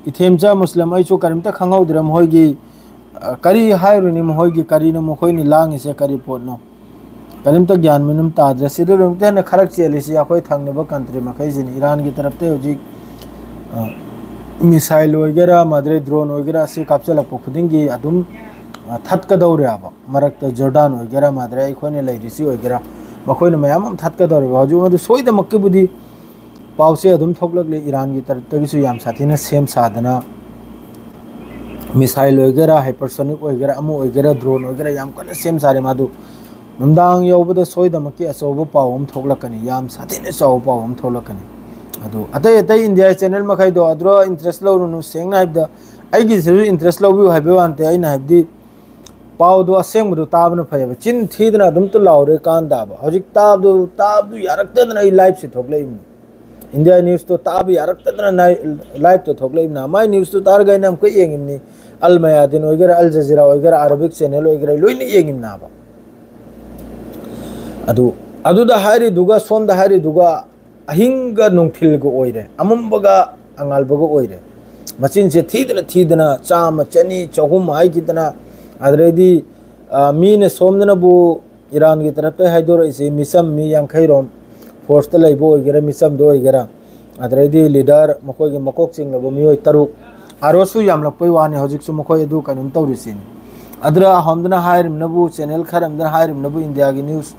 ꯏꯊꯦꯝꯆꯥ ꯃꯨꯁꯂꯤꯝ ꯑꯩꯁꯨ ꯀꯔꯤꯝꯇ ꯈꯪꯍꯧꯗ꯭ꯔꯦ꯫ ꯃꯈꯣꯏꯒꯤ, ꯑ, ꯀꯔꯤ ꯍꯥꯏꯔꯨꯅꯤ, ꯃꯈꯣꯏꯒꯤ ꯀꯔꯤꯅꯣ ꯃꯈꯣꯏꯅ ꯂꯥꯡꯉꯤꯁꯦ, ꯀꯔꯤ ꯄꯣꯠꯅꯣ? ꯀꯔꯤꯝꯇ ꯒ꯭ꯌꯥꯟ ꯃꯦꯟ ꯑꯃ ꯇꯥꯗ꯭ꯔꯦ꯫ ꯁꯤꯗ ꯂꯣꯏꯅꯃꯛꯇ ꯍꯦꯟꯅ ꯈꯔ ꯆꯦꯜꯂꯤꯁꯤ ꯑꯩꯈꯣꯏ ꯊꯪꯅꯕ ꯀꯟꯇ꯭ꯔꯤ ꯃꯈꯩꯁꯤꯅꯤ꯫ ꯏꯔꯥꯟꯒꯤ ꯇꯔꯞꯇ ꯍꯧꯖꯤꯛ, ꯑ, ꯃꯤꯁꯥꯏꯜ ꯑꯣꯏꯒꯦꯔꯥ, ꯃꯗꯨꯗꯩ ꯗ꯭ꯔꯣꯟ ꯑꯣꯏꯒꯦꯔꯥ, ꯑꯁꯤ ꯀꯥꯞꯁꯤꯜꯂꯛꯄ ꯈꯨꯗꯤꯡꯒꯤ ꯑꯗꯨꯝ, ꯑ, ꯊꯠꯀꯗꯧꯔꯦꯕ꯫ ꯃꯔꯛꯇ ꯖꯣꯔꯗꯥꯟ ꯑꯣꯏꯒꯦꯔꯥ, ꯃꯗꯨꯗꯩ ꯑꯩꯈꯣꯏꯅ ꯂꯩꯔꯤꯁꯤ ꯑꯣꯏꯒꯦꯔꯥ, ꯃꯈꯣꯏꯅ ꯃꯌꯥꯝ ꯑꯃ ꯊꯠꯀꯗꯧꯔꯦꯕ꯫ ꯍꯧꯖꯤꯛ ꯃꯗꯨ ꯁꯣꯏꯗꯃꯛꯀꯤꯕꯨꯗꯤ ꯄꯥꯎꯁꯦ ꯑꯗꯨꯝ ꯊꯣꯛꯂꯛꯂꯤ꯫ ꯏꯔꯥꯟꯒꯤ ꯇꯔꯞꯇꯒꯤꯁꯨ ꯌꯥꯝ ꯁꯥꯊꯤꯅ ꯁꯦꯝ ꯁꯥꯗꯅ, ꯃꯤꯁꯥꯏꯜ ꯑꯣꯏꯒꯦꯔꯥ, ꯍꯥꯏꯄꯔꯁꯣꯅꯤꯛ ꯑꯣꯏꯒꯦꯔꯥ, ꯑꯃ ꯑꯣꯏꯒꯦꯔꯥ, ꯗ꯭ꯔꯣꯟ ꯑꯣꯏꯒꯦꯔꯥ, ꯌꯥꯝ ꯀꯟꯅ ꯁꯦꯝ ꯁꯥꯔꯦ꯫ ꯃꯥꯗꯨ ꯅꯨꯡꯗꯥꯡ ꯌꯧꯕꯗ ꯁꯣꯏꯗꯃꯛꯀꯤ ꯑꯆꯧꯕ ꯄꯥꯎ ꯑꯃ ꯊꯣꯛꯂꯛꯀꯅꯤ, ꯌꯥꯝ ꯁꯥꯊꯤꯅ ꯆꯥꯎꯕ ꯄꯥꯎ ꯑꯃ ꯊꯣꯛꯂꯛꯀꯅꯤ꯫ ꯑꯗꯨ ꯑꯇꯩ ꯑꯇꯩ ꯏꯟꯗꯤꯌꯥ ꯆꯦꯅꯦꯜ ꯃꯈꯩꯗꯣ ꯑꯗꯨꯗ ꯏꯟꯇꯔꯦꯁ ꯂꯧꯔꯨꯅꯨ꯫ ꯁꯦꯡꯅ ꯍꯥꯏꯕꯗ, ꯑꯩꯒꯤꯁꯤꯁꯨ ꯏꯟꯇꯔꯦꯁ ꯂꯧꯕꯤꯌꯨ ꯍꯥꯏꯕꯒꯤ ꯋꯥ ꯅꯠꯇꯦ꯫ ꯑꯩꯅ ꯍꯥꯏꯕꯗꯤ, ꯄꯥꯎꯗꯣ ꯑꯁꯦꯡꯕꯗꯣ ꯇꯥꯕꯅ ꯐꯩꯌꯦꯕ꯫ ꯆꯤꯟ ꯊꯤꯗꯅ ꯑꯗꯨꯝꯇ ꯂꯥꯎꯔꯦ ꯀꯥꯟꯗꯕ꯫ ꯍꯧꯖꯤꯛ ꯇꯥꯕꯗꯨ, ꯇꯥꯕꯗꯨ ꯌꯥꯔꯛꯇꯗꯅ ꯑꯩ ꯂꯥꯏꯞꯁꯦ ꯊꯣꯛꯂꯛꯏꯕꯅꯤ꯫ ꯏꯟꯗꯤꯌꯥ ꯅ꯭ꯌꯨꯁꯇꯣ ꯇꯥꯕ ꯌꯥꯔꯛꯇꯗꯅ ꯅꯥꯏ-, ꯂꯥꯏꯞꯇꯣ ꯊꯣꯛꯂꯛꯏꯕꯅ꯫ ꯃꯥꯏ ꯅ꯭ꯌꯨꯁꯇꯣ ꯇꯥꯔꯒ ꯑꯩꯅ ꯑꯃꯨꯛꯀ ꯌꯦꯡꯉꯤꯕꯅꯤ꯫ ꯑꯜ ꯃꯌꯥꯗꯤꯟ ꯑꯣꯏꯒꯦꯔꯥ, ꯑꯜ ꯖꯖꯤꯔꯥ ꯑꯣꯏꯒꯦꯔꯥ, ꯑꯔꯥꯕꯤꯛ ꯆꯦꯅꯦꯜ ꯑꯣꯏꯒꯦꯔꯥ, ꯂꯣꯏꯅ ꯌꯦꯡꯉꯤꯕꯅꯦꯕ꯫ ꯑꯗꯨ, ꯑꯗꯨꯗ ꯍꯥꯏꯔꯤꯗꯨꯒ ꯁꯣꯝꯗ ꯍꯥꯏꯔꯤꯗꯨꯒ, ꯑꯍꯤꯡꯒ ꯅꯨꯡꯊꯤꯜꯒ ꯑꯣꯏꯔꯦ, ꯑꯃꯝꯕꯒ ꯑꯉꯥꯜꯕꯒ ꯑꯣꯏꯔꯦ꯫ ꯃꯆꯤꯟꯁꯦ ꯊꯤꯗꯅ ꯊꯤꯗꯅ ꯆꯥꯝꯃ, ꯆꯅꯤ, ꯆꯍꯨꯝ ꯍꯥꯏꯈꯤꯗꯅ, ꯑꯗꯨꯗꯩꯗꯤ, ꯑ, ꯃꯤꯅ ꯁꯣꯝꯗꯅꯕꯨ ꯏꯔꯥꯟꯒꯤ ꯇꯔꯞꯇ ꯍꯥꯏꯗꯣꯔꯛꯏꯁꯤ, ꯃꯤꯆꯝ ꯃꯤ ꯌꯥꯡꯈꯩ ꯔꯣꯝ, ꯐꯣꯔꯁꯇ ꯂꯩꯕ ꯑꯣꯏꯒꯦꯔꯥ, ꯃꯤꯆꯝꯗ ꯑꯣꯏꯒꯦꯔꯥ, ꯑꯗꯨꯗꯩꯗꯤ ꯂꯤꯗꯔ, ꯃꯈꯣꯏꯒꯤ ꯃꯀꯣꯛ ꯆꯤꯡꯂꯕ ꯃꯤꯑꯣꯏ ꯇꯔꯨꯛ, ꯑꯥꯔ ꯑꯣꯁꯨ ꯌꯥꯝꯂꯛꯄꯩ ꯋꯥꯅꯤ, ꯍꯧꯖꯤꯛꯁꯨ ꯃꯈꯣꯏ ꯑꯗꯨ ꯀꯩꯅꯣꯝ ꯇꯧꯔꯤꯁꯤꯅꯤ꯫ ꯑꯗꯨꯅ ꯑꯍꯣꯝꯗꯅ ꯍꯥꯏꯔꯤꯕꯅꯕꯨ, ꯆꯦꯅꯦꯜ ꯈꯔ ꯑꯃꯗꯅ ꯍꯥꯏꯔꯤꯕꯅꯕꯨ, ꯏꯟꯗꯤꯌꯥꯒꯤ ꯅ꯭ꯌꯨꯁ,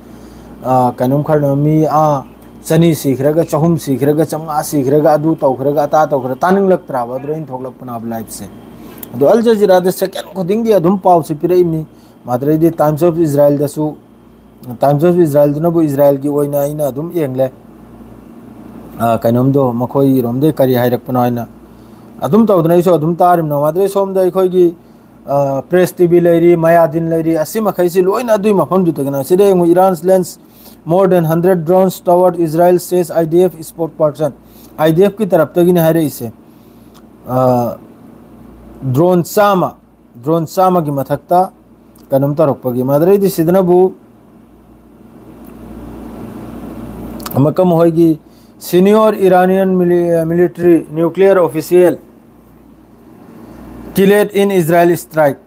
ꯑ, ꯀꯩꯅꯣꯝ ꯈꯔꯅ ꯃꯤ, ꯑꯥ, ꯆꯅꯤ ꯁꯤꯈ꯭ꯔꯒ, ꯆꯍꯨꯝ ꯁꯤꯈ꯭ꯔꯒ, ꯆꯥꯝꯃꯉꯥ ꯁꯤꯈ꯭ꯔꯒ, ꯑꯗꯨ ꯇꯧꯈ꯭ꯔꯒ, ꯑꯇꯥ ꯇꯧꯈ꯭ꯔꯒ, ꯇꯥꯅꯤꯡꯂꯛꯇ꯭ꯔꯕ? ꯑꯗꯨꯗ ꯑꯩꯅ ꯊꯣꯛꯂꯛꯄꯅꯦꯕ ꯂꯥꯏꯐꯁꯦ꯫ ꯑꯗꯣ ꯑꯜ ꯖꯖꯤꯔꯥꯗ ꯁꯦꯀꯦꯟ ꯈꯨꯗꯤꯡꯒꯤ ꯑꯗꯨꯝ ꯄꯥꯎꯁꯦ ꯄꯤꯔꯛꯏꯕꯅꯤ꯫ ꯃꯗꯨꯗꯩꯗꯤ ꯇꯥꯏꯝꯁ ꯑꯣꯐ ꯏꯁꯔꯥꯏꯜꯗꯁꯨ, ꯇꯥꯏꯝꯁ ꯑꯣꯐ ꯏꯁꯔꯥꯏꯜꯗꯨꯅꯕꯨ ꯏꯁꯔꯥꯏꯜꯒꯤ ꯑꯣꯏꯅ ꯑꯩꯅ ꯑꯗꯨꯝ ꯌꯦꯡꯂꯦ꯫ ꯑ, ꯀꯩꯅꯣꯝꯗꯣ, ꯃꯈꯣꯏꯔꯣꯝꯗꯩ ꯀꯔꯤ ꯍꯥꯏꯔꯛꯄꯅꯣ ꯍꯥꯏꯅ ꯑꯗꯨꯝ ꯇꯧꯗꯅ ꯑꯩꯁꯨ ꯑꯗꯨꯝ ꯇꯥꯔꯤꯕꯅꯤ꯫ ꯃꯗꯨꯗꯩ ꯁꯣꯝꯗ ꯑꯩꯈꯣꯏꯒꯤ, ꯑ, ꯄ꯭ꯔꯦꯁ ꯇꯤ ꯚꯤ ꯂꯩꯔꯤ, ꯃꯌꯥꯗꯤꯟ ꯂꯩꯔꯤ, ꯑꯁꯤ ꯃꯈꯩꯁꯤ ꯂꯣꯏꯅ ꯑꯗꯨꯒꯤ ꯃꯐꯝꯗꯨꯗꯒꯤꯅ꯫ ꯁꯤꯗ ꯌꯦꯡꯉꯨ, Iran's launch more than hundred drones toward Israel, says I D F spokesperson꯫ I D ꯑꯦꯐꯀꯤ ꯇꯔꯞꯇꯒꯤꯅꯤ ꯍꯥꯏꯔꯛꯏꯁꯦ꯫ ꯑ, ꯗ꯭ꯔꯣꯟ ꯆꯥꯝꯃ, ꯗ꯭ꯔꯣꯟ ꯆꯥꯝꯃꯒꯤ ꯃꯊꯛꯇ ꯀꯩꯅꯣꯝ ꯇꯧꯔꯛꯄꯒꯤ꯫ ꯃꯗꯨꯗꯩꯗꯤ ꯁꯤꯗꯅꯕꯨ ꯑꯃꯨꯛꯀ ꯃꯈꯣꯏꯒꯤ senior Iranian mili-, military nuclear official killed in Israel strike꯫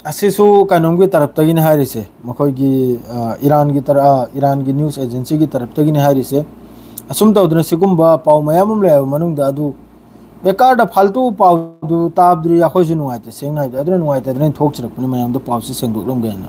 ꯑꯁꯤꯁꯨ ꯀꯩꯅꯣꯝꯒꯤ ꯇꯔꯞꯇꯒꯤꯅꯤ ꯍꯥꯏꯔꯤꯁꯦ, ꯃꯈꯣꯏꯒꯤ, ꯑ, ꯏꯔꯥꯟꯒꯤ ꯇꯔ-, ꯑ, ꯏꯔꯥꯟꯒꯤ ꯅ꯭ꯌꯨꯁ ꯑꯦꯖꯦꯟꯁꯤꯒꯤ ꯇꯔꯞꯇꯒꯤꯅꯤ ꯍꯥꯏꯔꯤꯁꯦ꯫ ꯑꯁꯨꯝ ꯇꯧꯗꯅ ꯁꯤꯒꯨꯝꯕ ꯄꯥꯎ ꯃꯌꯥꯝ ꯑꯃ ꯂꯩꯔꯕ ꯃꯅꯨꯡꯗ ꯑꯗꯨ ꯕꯦꯀꯥꯔꯗ ꯐꯥꯜꯇꯨ ꯄꯥꯎꯗꯨ ꯇꯥꯕꯗꯨꯗꯤ ꯑꯩꯈꯣꯏꯁꯨ ꯅꯨꯡꯉꯥꯏꯇꯦ, ꯁꯦꯡꯅ ꯍꯥꯏꯕꯗ꯫ ꯑꯗꯨꯅ ꯅꯨꯡꯉꯥꯏꯇꯗꯅ ꯑꯩꯅ ꯊꯣꯛꯆꯔꯛꯄꯅꯤ, ꯃꯌꯥꯝꯗ ꯄꯥꯎꯁꯤ ꯁꯦꯡꯗꯣꯛꯂꯝꯒꯦ ꯍꯥꯏꯅ꯫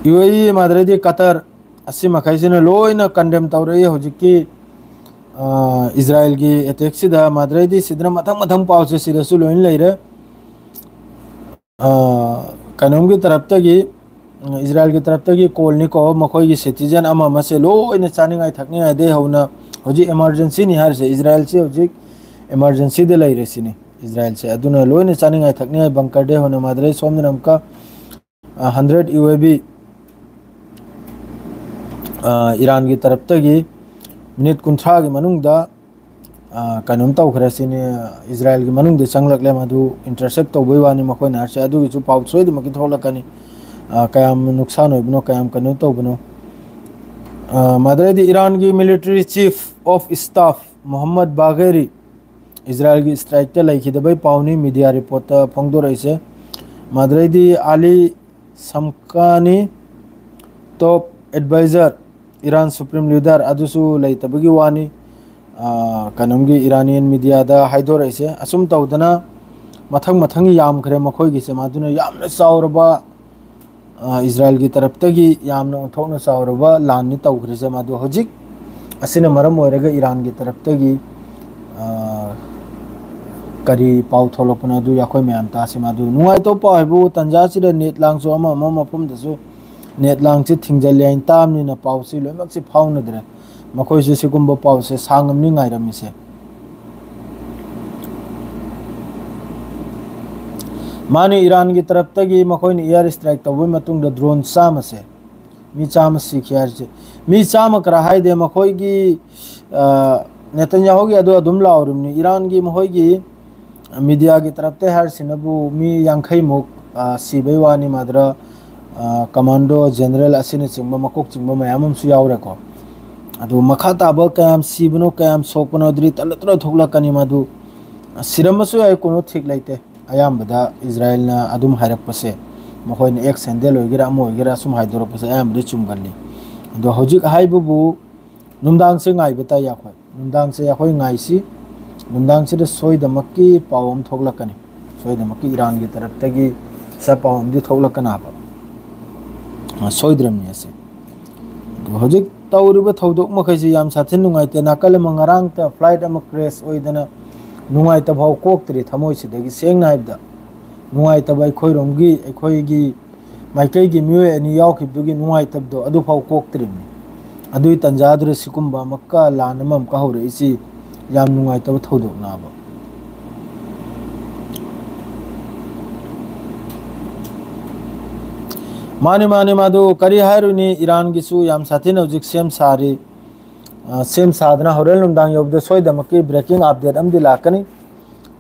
ꯌꯨ ꯑꯦ ꯏ, ꯃꯗꯨꯗꯩꯗꯤ ꯀꯇꯔ, ꯑꯁꯤ ꯃꯈꯩꯁꯤꯅ ꯂꯣꯏꯅ ꯀꯟꯗꯦꯝ ꯇꯧꯔꯛꯏ ꯍꯧꯖꯤꯛꯀꯤ, ꯑ, ꯏꯁꯔꯥꯏꯜꯒꯤ ꯑꯦꯇꯦꯛꯁꯤꯗ꯫ ꯃꯗꯨꯗꯩꯗꯤ ꯁꯤꯗꯅ ꯃꯊꯪ ꯃꯊꯪ ꯄꯥꯎꯁꯦ ꯁꯤꯗꯁꯨ ꯂꯣꯏꯅ ꯂꯩꯔꯦ꯫ ꯑ, ꯀꯩꯅꯣꯝꯒꯤ ꯇꯔꯞꯇꯒꯤ, ꯎꯝ, ꯏꯁꯔꯥꯏꯜꯒꯤ ꯇꯔꯞꯇꯒꯤ ꯀꯣꯜꯅꯤꯀꯣ, ꯃꯈꯣꯏꯒꯤ ꯁꯤꯇꯤꯖꯟ ꯑꯃ ꯑꯃꯁꯦ ꯂꯣꯏꯅ ꯆꯥꯅꯤꯡꯉꯥꯏ ꯊꯛꯅꯤꯡꯉꯥꯏꯗꯩ ꯍꯧꯅ ꯍꯧꯖꯤꯛ ꯏꯃꯥꯔꯖꯦꯟꯁꯤꯅꯤ ꯍꯥꯏꯔꯤꯁꯦ꯫ ꯏꯁꯔꯥꯏꯜꯁꯤ ꯍꯧꯖꯤꯛ ꯏꯃꯥꯔꯖꯦꯟꯁꯤꯗ ꯂꯩꯔꯦ ꯁꯤꯅꯤ꯫ ꯏꯖꯔꯥꯌꯦꯜꯁꯦ꯫ ꯑꯗꯨꯅ ꯂꯣꯏꯅ ꯆꯥꯅꯤꯡꯉꯥꯏ ꯊꯛꯅꯤꯡꯉꯥꯏ ꯕꯪꯀꯔꯗꯩ ꯍꯧꯅ ꯃꯥꯗ꯭ꯔꯦ꯫ ꯁꯣꯝꯗꯅ ꯑꯃꯨꯛꯀ ꯍꯟꯗ꯭ꯔꯦꯠ ꯌꯨ ꯑꯦ ꯕꯤ ꯏꯔꯥꯟꯒꯤ ꯇꯔꯞꯇꯒꯤ ꯃꯤꯅꯤꯠ ꯀꯨꯟꯊ꯭ꯔꯥꯒꯤ ꯃꯅꯨꯡꯗ ꯀꯩꯅꯣꯝ ꯇꯧꯈ꯭ꯔꯦ ꯁꯤꯅꯤ꯫ ꯏꯖꯔꯥꯌꯦꯜꯒꯤ ꯃꯅꯨꯡꯗ ꯆꯪꯂꯛꯂꯦ, ꯃꯗꯨ ꯏꯟꯇꯔꯁꯦꯞ ꯇꯧꯕꯩ ꯋꯥꯅꯤ꯫ ꯃꯈꯣꯏꯅ ꯍꯥꯏꯔꯤꯁꯦ ꯑꯗꯨꯒꯤꯁꯨ ꯄꯥꯎ ꯁꯣꯏꯗꯅꯃꯛꯀꯤ ꯊꯣꯛꯂꯛꯀꯅꯤ꯫ ꯀꯌꯥꯝ ꯅꯨꯡꯁꯥꯟ ꯑꯣꯏꯕꯅꯣ, ꯀꯌꯥꯝ ꯀꯩꯅꯣ ꯇꯧꯕꯅꯣ꯫ ꯃꯗꯨꯗꯩꯗꯤ ꯏꯔꯥꯟꯒꯤ military chief of staff Mohammad Bagheri ꯏꯖꯔꯥꯌꯦꯜꯒꯤ ꯏꯁꯇ꯭ꯔꯥꯏꯛꯇ ꯂꯩꯈꯤꯗꯕꯩ ꯄꯥꯎꯅꯤ ꯃꯤꯗꯤꯌꯥ ꯔꯤꯄꯣꯔꯠꯇ ꯐꯣꯡꯗꯣꯔꯛꯏꯁꯦ꯫ ꯃꯗꯨꯗꯩꯗꯤ Ali Shamkhani, top advisor, Iran supreme leader, ꯑꯗꯨꯁꯨ ꯂꯩꯇꯕꯒꯤ ꯋꯥꯅꯤ꯫ ꯀꯩꯅꯣꯝꯒꯤ ꯏꯔꯥꯅꯤꯌꯟ ꯃꯤꯗꯤꯌꯥꯗ ꯍꯥꯏꯗꯣꯔꯛꯏꯁꯦ꯫ ꯑꯁꯨꯝ ꯇꯧꯗꯅ ꯃꯊꯪ ꯃꯊꯪ ꯌꯥꯝꯈ꯭ꯔꯦ ꯃꯈꯣꯏꯒꯤꯁꯦ꯫ ꯃꯗꯨꯅ ꯌꯥꯝꯅ ꯆꯥꯎꯔꯕ ꯏꯖꯔꯥꯌꯦꯜꯒꯤ ꯇꯔꯞꯇꯒꯤ ꯌꯥꯝꯅ ꯑꯣꯟꯊꯣꯛꯅ ꯆꯥꯎꯔꯕ ꯂꯥꯟꯅꯤ ꯇꯧꯈ꯭ꯔꯤꯁꯦ꯫ ꯃꯗꯨ ꯍꯧꯖꯤꯛ ꯑꯁꯤꯅ ꯃꯔꯝ ꯑꯣꯏꯔꯒ ꯏꯔꯥꯟꯒꯤ ꯇꯔꯞꯇꯒꯤ ꯀꯔꯤ ꯄꯥꯎ ꯊꯣꯛꯂꯛꯄꯅꯣ ꯑꯗꯨ ꯑꯩꯈꯣꯏ ꯃꯌꯥꯝ ꯇꯥꯁꯤ꯫ ꯃꯗꯨ ꯅꯨꯡꯉꯥꯏꯇꯕ ꯄꯥꯎ ꯍꯥꯏꯕꯨ ꯇꯥꯟꯖꯥꯁꯤꯗ ꯅꯦꯠ ꯂꯥꯡꯁꯨ ꯑꯃ ꯑꯃ ꯃꯐꯝꯗꯁꯨ ꯅꯦꯠ ꯂꯥꯡꯁꯤ ꯊꯤꯡꯖꯤꯜꯂꯦ ꯍꯥꯏꯅ ꯇꯥꯕꯅꯤꯅ ꯄꯥꯎꯁꯤ ꯂꯣꯏꯅꯃꯛꯁꯤ ꯐꯥꯎꯅꯗ꯭ꯔꯦ꯫ ꯃꯈꯣꯏꯁꯨ ꯁꯤꯒꯨꯝꯕ ꯄꯥꯎꯁꯦ ꯁꯥꯡꯉꯝꯅꯤ ꯉꯥꯏꯔꯝꯃꯤꯁꯦ꯫ ꯃꯥꯅꯤ, ꯏꯔꯥꯟꯒꯤ ꯇꯔꯞꯇꯒꯤ ꯃꯈꯣꯏꯅ air strike ꯇꯧꯕꯒꯤ ꯃꯇꯨꯡꯗ drone ꯆꯥꯝꯃꯁꯦ, ꯃꯤ ꯆꯥꯝꯃ ꯁꯤꯈꯤ ꯍꯥꯏꯔꯤꯁꯦ꯫ ꯃꯤ ꯆꯥꯝꯃ ꯈꯔ ꯍꯥꯏꯗꯦ, ꯃꯈꯣꯏꯒꯤ ꯅꯦꯇꯟꯌꯥꯍꯨꯒꯤ ꯑꯗꯨ ꯑꯗꯨꯝ ꯂꯥꯎꯔꯤꯕꯅꯤ꯫ ꯏꯔꯥꯟꯒꯤ ꯃꯈꯣꯏꯒꯤ ꯃꯤꯗꯤꯌꯥꯒꯤ ꯇꯔꯞꯇ ꯍꯥꯏꯔꯤꯁꯤꯅꯕꯨ ꯃꯤ ꯌꯥꯡꯈꯩꯃꯨꯛ ꯁꯤꯕꯩ ꯋꯥꯅꯤ꯫ ꯃꯥꯗ꯭ꯔ ꯀꯃꯥꯟꯗꯣ ꯖꯦꯅꯔꯦꯜ ꯑꯁꯤꯅꯆꯤꯡꯕ ꯃꯀꯣꯛ ꯆꯤꯡꯕ ꯃꯌꯥꯝ ꯑꯃꯁꯨ ꯌꯥꯎꯔꯦꯀꯣ꯫ ꯑꯗꯨ ꯃꯈꯥ ꯇꯥꯕ ꯀꯌꯥꯝ ꯁꯤꯕꯅꯣ, ꯀꯌꯥꯝ ꯁꯣꯛꯄꯅꯣ ꯑꯗꯨꯗꯤ ꯇꯞꯅ ꯇꯞꯅ ꯊꯣꯛꯂꯛꯀꯅꯤ꯫ ꯃꯗꯨ ꯁꯤꯔꯝꯕꯁꯨ ꯌꯥꯏ, ꯀꯣꯟꯅ ꯊꯤꯛ ꯂꯩꯇꯦ꯫ ꯑꯌꯥꯝꯕꯗ ꯏꯖꯔꯥꯌꯦꯜꯅ ꯑꯗꯨꯝ ꯍꯥꯏꯔꯛꯄꯁꯦ, ꯃꯈꯣꯏꯅ ꯑꯦꯛꯁ ꯍꯦꯟꯗꯦꯜ ꯑꯣꯏꯒꯦꯔꯥ ꯑꯃ ꯑꯣꯏꯒꯦꯔꯥ ꯑꯁꯨꯝ ꯍꯥꯏꯗꯣꯔꯛꯄꯁꯦ ꯑꯌꯥꯝꯕꯗꯤ ꯆꯨꯝꯒꯜꯂꯤ꯫ ꯑꯗꯣ ꯍꯧꯖꯤꯛ ꯍꯥꯏꯕꯕꯨ ꯅꯨꯡꯗꯥꯡꯁꯦ ꯉꯥꯏꯕ ꯇꯥꯏ ꯑꯩꯈꯣꯏ꯫ ꯅꯨꯡꯗꯥꯡꯁꯦ ꯑꯩꯈꯣꯏ ꯉꯥꯏꯁꯤ꯫ ꯅꯨꯡꯗꯥꯡꯁꯤꯗ ꯁꯣꯏꯗꯃꯛꯀꯤ ꯄꯥꯎ ꯑꯃ ꯊꯣꯛꯂꯛꯀꯅꯤ꯫ ꯁꯣꯏꯗꯃꯛꯀꯤ ꯏꯔꯥꯟꯒꯤ ꯇꯔꯞꯇꯒꯤ ꯁ ꯄꯥꯎ ꯑꯃꯗꯤ ꯊꯣꯛꯂꯛꯀꯅꯕ꯫ ꯁꯣꯏꯗ꯭ꯔꯕꯅꯤ ꯑꯁꯦ꯫ ꯑꯗꯨꯒ ꯍꯧꯖꯤꯛ ꯇꯧꯔꯤꯕ ꯊꯧꯗꯣꯛ ꯃꯈꯩꯁꯤ ꯌꯥꯝ ꯁꯥꯊꯤꯅ ꯅꯨꯡꯉꯥꯏꯇꯦ꯫ ꯅꯥꯀꯜ ꯑꯃ ꯉꯔꯥꯡꯇ flight ꯑꯃ crash ꯑꯣꯏꯗꯅ ꯅꯨꯡꯉꯥꯏꯇꯕ ꯐꯥꯎ ꯀꯣꯛꯇ꯭ꯔꯤ ꯊꯃꯣꯏꯁꯤꯗꯒꯤ꯫ ꯁꯦꯡꯅ ꯍꯥꯏꯕꯗ ꯅꯨꯡꯉꯥꯏꯇꯕ ꯑꯩꯈꯣꯏꯔꯣꯝꯒꯤ, ꯑꯩꯈꯣꯏꯒꯤ ꯃꯥꯏꯀꯩꯒꯤ ꯃꯤꯑꯣꯏ ꯑꯅꯤ ꯌꯥꯎꯈꯤꯕꯗꯨꯒꯤ ꯅꯨꯡꯉꯥꯏꯇꯕꯗꯣ ꯑꯗꯨꯐꯥꯎ ꯀꯣꯛꯇ꯭ꯔꯤꯕꯅꯤ꯫ ꯑꯗꯨꯒꯤ ꯇꯥꯟꯖꯥꯗꯨꯗ ꯁꯤꯒꯨꯝꯕ ꯑꯃꯨꯛꯀ ꯂꯥꯟ ꯑꯃ ꯑꯃꯨꯛꯀ ꯍꯧꯔꯛꯏꯁꯤ ꯌꯥꯝ ꯅꯨꯡꯉꯥꯏꯇꯕ ꯊꯧꯗꯣꯛꯅꯦꯕ꯫ ꯃꯥꯅꯤ, ꯃꯥꯅꯤ, ꯃꯗꯨ ꯀꯔꯤ ꯍꯥꯏꯔꯨꯅꯤ, ꯏꯔꯥꯟꯒꯤꯁꯨ ꯌꯥꯝ ꯁꯥꯊꯤꯅ ꯍꯧꯖꯤꯛ ꯁꯦꯝ ꯁꯥꯔꯤ꯫ ꯑ, ꯁꯦꯝ ꯁꯥꯗꯅ ꯍꯣꯔꯦꯟ ꯅꯨꯡꯗꯥꯡ ꯌꯧꯕꯗ ꯁꯣꯏꯗꯃꯛꯀꯤ breaking update ꯑꯃꯗꯤ ꯂꯥꯛꯀꯅꯤ꯫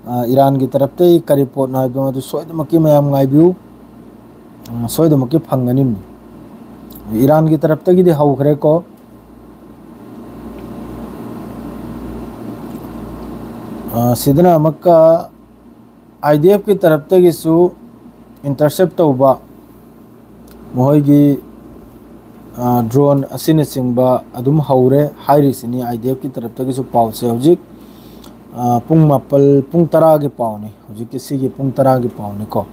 ꯑ, ꯏꯔꯥꯟꯒꯤ ꯇꯔꯞꯇꯒꯤ ꯀꯔꯤ ꯄꯣꯠꯅꯣ ꯍꯥꯏꯕꯗꯣ ꯃꯗꯨ ꯁꯣꯏꯗꯃꯛꯀꯤ ꯃꯌꯥꯝ ꯉꯥꯏꯕꯤꯌꯨ꯫ ꯑ, ꯁꯣꯏꯗꯃꯛꯀꯤ ꯐꯪꯒꯅꯤ꯫ ꯏꯔꯥꯟꯒꯤ ꯇꯔꯞꯇꯒꯤꯗꯤ ꯍꯧꯈ꯭ꯔꯦꯀꯣ꯫ ꯑ, ꯁꯤꯗꯅ ꯑꯃꯨꯛꯀ IDFꯀꯤ ꯇꯔꯞꯇꯒꯤꯁꯨ intercept ꯇꯧꯕ, ꯃꯈꯣꯏꯒꯤ, ꯑ, drone ꯑꯁꯤꯅꯆꯤꯡꯕ ꯑꯗꯨꯝ ꯍꯧꯔꯦ ꯍꯥꯏꯔꯤꯁꯤꯅꯤ꯫ IDFꯀꯤ ꯇꯔꯞꯇꯒꯤꯁꯨ ꯄꯥꯎꯁꯦ ꯍꯧꯖꯤꯛ, ꯑ, ꯄꯨꯡ ꯃꯥꯄꯜ, ꯄꯨꯡ ꯇꯔꯥꯒꯤ ꯄꯥꯎꯅꯤ꯫ ꯍꯧꯖꯤꯛꯀꯤ ꯁꯤꯒꯤ ꯄꯨꯡ ꯇꯔꯥꯒꯤ ꯄꯥꯎꯅꯤꯀꯣ꯫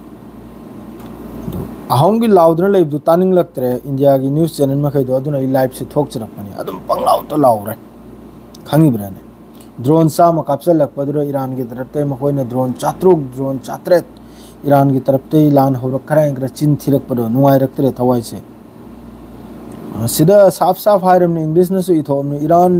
ꯑꯗꯨ ꯑꯍꯣꯝꯒꯤ ꯂꯥꯎꯗꯨꯅ ꯂꯩꯕꯗꯨ ꯇꯥꯅꯤꯡꯂꯛꯇ꯭ꯔꯦ ꯏꯟꯗꯤꯌꯥꯒꯤ news channel ꯃꯈꯩꯗꯣ, ꯑꯗꯨꯅ ꯑꯩ liveꯁꯦ ꯊꯣꯛꯆꯔꯛꯄꯅꯤ꯫ ꯑꯗꯨꯝ ꯄꯪꯂꯥꯎꯗ ꯂꯥꯎꯔꯦ, ꯈꯪꯉꯤꯕ꯭ꯔꯥꯅꯦ? Drone ꯆꯥꯝꯃ ꯀꯥꯞꯁꯤꯜꯂꯛꯄꯗꯨꯗ ꯏꯔꯥꯟꯒꯤ ꯇꯔꯞꯇꯩ ꯃꯈꯣꯏꯅ drone ꯆꯥꯇ꯭ꯔꯨꯛ, drone ꯆꯥꯇ꯭ꯔꯦꯠ, ꯏꯔꯥꯟꯒꯤ ꯇꯔꯞꯇꯩ ꯂꯥꯟ ꯍꯧꯔꯛꯈ꯭ꯔꯦ ꯍꯥꯏꯅ ꯈꯔ ꯆꯤꯟ ꯊꯤꯔꯛꯄꯗꯣ ꯅꯨꯡꯉꯥꯏꯔꯛꯇ꯭ꯔꯦ ꯊꯋꯥꯏꯁꯦ꯫ ꯑ, ꯁꯤꯗ ꯁꯥꯞ ꯁꯥꯞ ꯍꯥꯏꯔꯕꯅꯤ, Englishꯅꯁꯨ ꯏꯊꯣꯛꯑꯕꯅꯤ, ꯏꯔꯥꯟ